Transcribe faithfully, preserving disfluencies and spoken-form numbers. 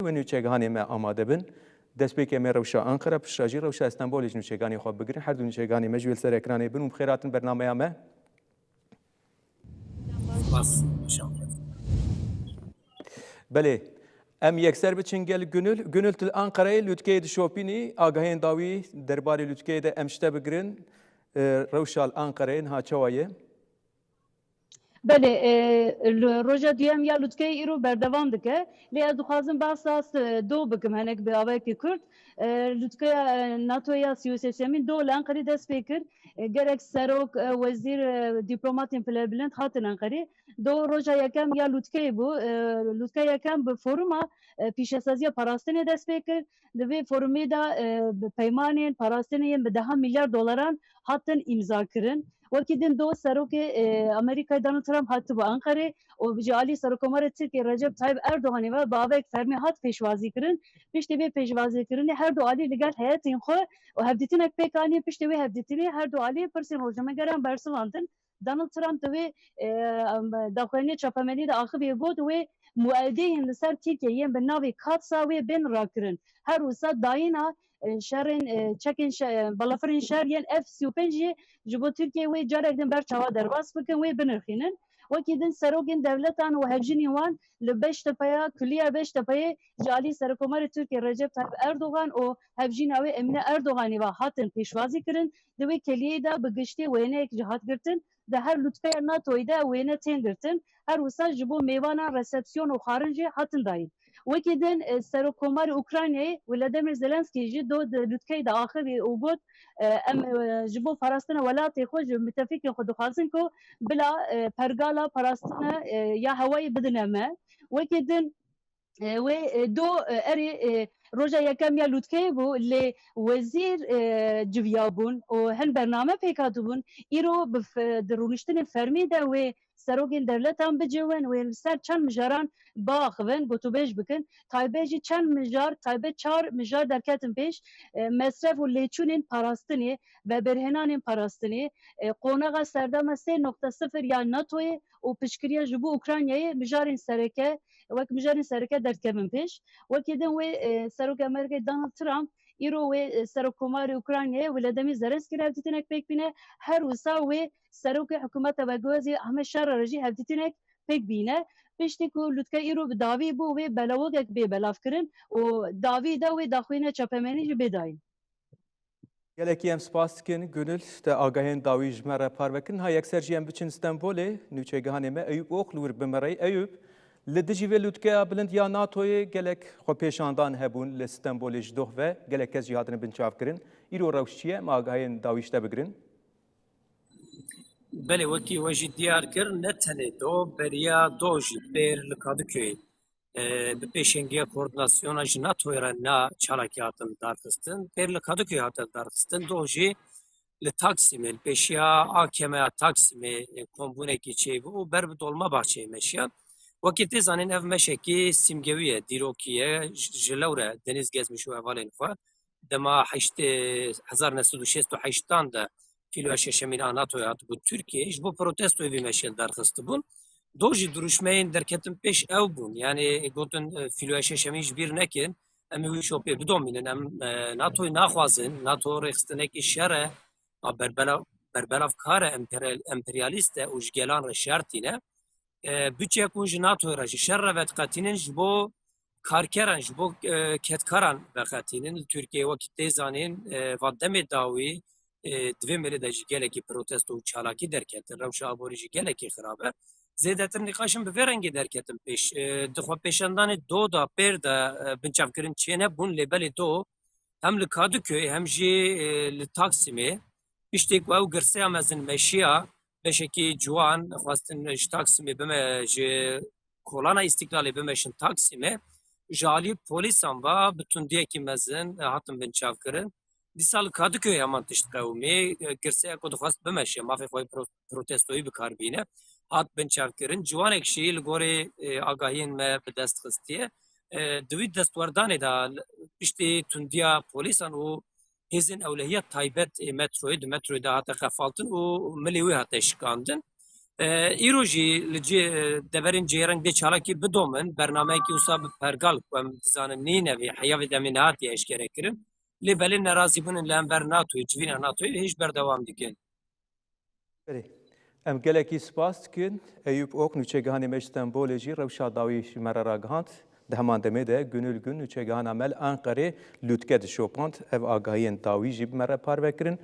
Nûçeganê me amade bin. Destpêkê me rewşa Ankara, piştre jî rewşa Stenbolê ji nûçeganê xwe bigirin. Her du nûçeganê me ji wê li ser ekranê bin û bi xêr hatin bernameya me. Spas. Belê. Em yekser biçin gel Gönül. Gönül, tu li Ankarayê lûtkeyê dişopînî. Agahiyên dawî derbarê lûtkeyê de em ji te bigirin. E, rewşa li Ankarayê niha çawa ye? Belê, e, li roja duyem ya lûtkeyê îro berdewam dike. Lê ez dixwazim behsa s-, do bikim hinek bi avayekî kurt. E, lûtkeya, e, NATOyê ya sî û sêsemîn do li Enqerê dest pê kir. E, gerek serok, e, wezîr, e, dîplomatên pilebilind hatin Enqerê. Do roja yekem ya lûtkeyê bû. E, lûtkeya yekem bi foruma, e, pîşesaziya parastinê dest pê kir. Di vê forumê de, e, bi peymanên parastinê yên bi dehan milyar dolaran hatin îmza kirin. Wekî din do serokê, e, Amerîkayê Donald Trump hatibû Enqerê û ji alî Serokkomarê Tirkiyê Recep Tayyip Erdoganê ve bi avayek fermî hat pêşwazî kirin. Piştî vê pêşwazîkirinê her du alî li gel heyetên xwe û hevdîtinek pêk anî. Piştî wê hevdîtinê her du alî pirsên rojnamegeran bersivandin. Donald Trump di wê, e, em, daxuyaniyê çapemenî de axivî got wê muedeyên li ser Tirkiye yên bi navê Katsa wê bên rakirin. Her wisa dayîna, e, şerên, e, çekên şe-, e, balafirên şer yên F sî û pênc jî ji bo Tirkiye wê carek din ber çawa derbas bikin, wê binirxînin. Wekî din serokên dewletan û hevjînên wan li Beştepeya, Kuliya Beştepeyê ji alî Serokkomarê Tirkiye Recep Tayyip Erdogan û hevjîna wê Emine Erdoganê ve hatin pêşwazî kirin. Di wê keliyê de bi giştî wêneyek jî hat girtin. Di her lûtkeya NATOyê de wêne tên girtin. Her wisa ji bo mêvanan resepsiyon û xwarin jî hatin dayîn. Wekî din, e, Serokkomarê Ukraynayê Volodymyr Zelenskî jî do di lûtkeyê de axivî û got, e, em, e, ji bo parastina welatê xwe ji mitefîkên xwe dixwazin ku bila, e, pergala parastina, e, ya hewayê bidine me. Wekî din, e, wê, e, do, e, erê, e, roja yekem ya lûtkeyê bû, lê wezîr, e, civiyabûn û hin bername pêk hatibûn. Îro bi f-, di rûniştinên fermî de wê serokên dewletan biciwin, wê li ser çend mijaran biaxivin, gotûbêj bikin. Taybet jî çend mijar, taybet çar mijar derketin pêş, e, mesref û lêçûnên parastinê, veberhênanên parastinê, e, qonaxa serdema sê nokta sifir ya NATOyê û piştgiriya ji bo Ukraynayê mijarên sereke, wek mijarên sereke derdikevin pêş. Wekî din wê, e, Serokê Amerîkayê Donald Trump îro wê, e, Serokkomarê Ukraynayê Volodymyr Zelenskî re hevdîtinek pêk bîne. Her wisa wê serokê hikûmeta veguhezê Ahmet Şara re jî hevdîtinek pêk bîne. Piştî ku lûtke îro bi dawî bû, wê belawogek bê belavkirin û dawî de wê daxuyaniya çapemenî jî bê dayîn. Gelekî em spas dikin, Gönül, te agahên dawî ji me re parve kirin. Ha yekser jî em biçin Stenbolê, nûçegihanê me Eyûp Oxlûr bi me re ye. Eyûp, li dijî vê lûtkeya bilind ya NATOyê gelek xwepêşandan hebûn li Stenbolê ji doh ve, gelek kes jî hatine binçavkirin. Îro rewş çi ye? Em agahên dawî ji te bigirin. Belê, wekî we jî diyar kir, ne tenê do, beriya do jî pêr li Kadıköy, e, bi pêşengiya koordinasyona ji NATOyê re na çalakî hatin darxistin. Pêr li Kadıköy hate darxistin, do jî li Taksimê, li pêşiya A K M ya Taksimê, e, kombûnekî çêbû û ber bi Dolmabahçeyê meşiya. Wekî tê zanîn ev meşekî simgewî ye, dîrokî ye, ji, ji lewre Deniz Gezmiş û hevalên xwe. Dema heşt, e, hezar neh sed û şêst û heştan de fîloya şeşemîn a NATOyê hatibû Tirkiyeyê, ji bo protestoyê vî meşê li dar xistibûn. Do jî dirûşmeyên derketin pêş ew bûn. Yanî gotin, e, fîloya şeşemîn ji bîr nekin, em ê wî şopê bidomînin. Em, e, NATOyê naxwazin. NATO rêxistinekî şer e, a berbela-, berbelavkar e, emperyal-, emperyalîst e û ji gelan re şer tîne. E, budçeya ku ji NATOyê re, ji şer re vediqetînin, ji bo karkeran, ji bo, e, kedkaran veqetînin. Li Tirkiyeyê wekî tê zanîn, e, va demê dawî, e, di vê mêlê de jî gelekî protesto û çalakî derketin. Rewşa aborî jî gelekî xirab e. Zêdetir nîqaşin bi vê rengê derketin pêş. E, di xwepêşandanê do de, pêr de, e, binçavkirin çênebûn, lê belê do hem li Kadıköy hem jî, e, li Taksimê, piştî ku ew girseya mezin meşiya, beşekî ciwan xwestin ji Taksimê bime, ji Kolana Îstîklalê bimeşin Taksimê, ji alî polîsan ve bi tundiyekî mezin hatin binçavkirin. Dîsa li Kadıköyê heman tişt qewimî, girseya ku dixwest bimeşe, mafê xwe yê pro-, protestoyî bi kar bîne, hat binçavkirin. Ciwanek jî li gorî, e, agahiyên me bi dest xistiye. E, di wî destwerdanê de piştî tundiya polîsan û hêzên ewlehiya taybet ê metroyê, di metroyê de hate qefaltin û milê wî hate şikandin. E, îro jî li cê, e, deverên cihêreng dê çalakî bidomin, bernameyekî wisa bi pergal ku em dizanin nîne vê heya vê demê nehatiye eşkere kirin. Lê belê nerazîbûnin li hember NATOyê, civîna NATOyê hêj berdewam dikin. Belê. Em gelekî spas dikin. Eyûp Ok, nûçegihanê me ji Stenbolê jî rewşa dawî ji me re ragihand. Di heman demê de Gönül Gün nûçegihana me li Enqerê lûtke dişopand. Ev agahiyên dawî jî bi me re parve kirin.